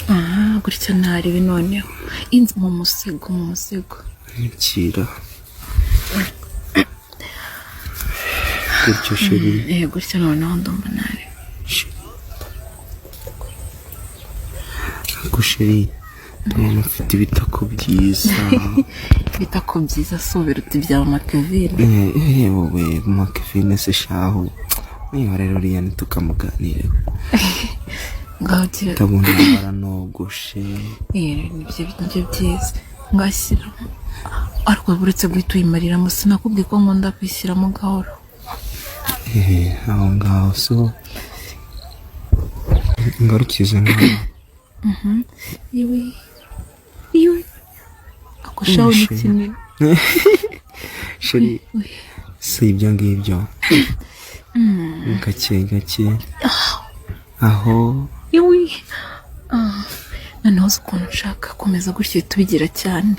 Aha gutya ntaribi. Noneho inzu mu musego, mu musego. Kira gutyo, chérie. Eh, gutya noneho ndumva ntari. Ariko chérie, ndabona ufite ibitako byiza. Ibitako byiza si ubiruta ibya mama Kevin? Eh, eh, wowe mama Kevin se shahu, niba rero uriya ntitukamuganireho. Ngaho gira. Ndabona baranogoshe. Eh, nibyo byiza, ngashyiramo, ariko uretse guhita uyimariramo, sinakubwiye ko nkunda kwishyiramo gahoro? Eh, aho ngaho so ngarukize nkaho. Iwe iwe, ako shahu ni Chérie. kinini. Chérie, si ibyo ngibyo, gake gake aho. Iwe. Ah, noneho uzi ukuntu nshaka komeza gutyo, uhita ubigira cyane.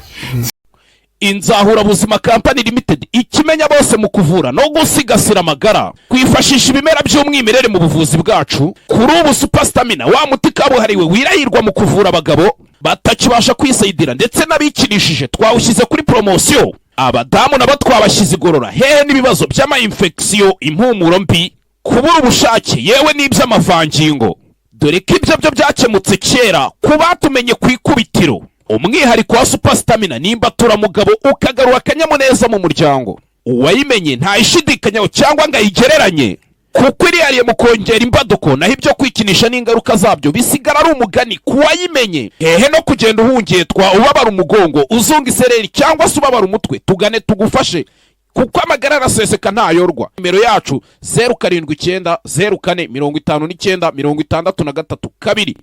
Inzahurabuzima Company Limited, ikimenya bose mu kuvura no gusigasira amagara, kwifashisha ibimera by'umwimerere mu buvuzi bwacu. Kuri ubu Super Stamina, wa muti kabuhariwe wirahirwa mu kuvura abagabo batakibasha kwisayidira ndetse n'abikinishije, twawushyize kuri poromosiyo. Abadamu nabo twabashyize igorora, hehe n'ibibazo by'ama-infection, impumuro mbi, kubura ubushake, yewe n'iby'amavangingo, dore ko ibyo byo byakemutse kera ku batumenye ku ikubitiro. Umwihariko wa Super Stamina nimba turamugabo, ukagarura akanyamuneza mu muryango. Uwayimenye ntayishidikanyaho cyangwa ngo ayigereranye, kuko irihariye mu kongera imbaduko, naho ibyo kwikinisha n'ingaruka zabyo bisigara ari umugani ku wayimenye. Hehe no kugenda uhungetwa, ubabara umugongo, uzunga isereri cyangwa se ubabara umutwe. Tugane tugufashe, kuko amagara araseseka ntayorwa. Nimero yacu 0790 459 632.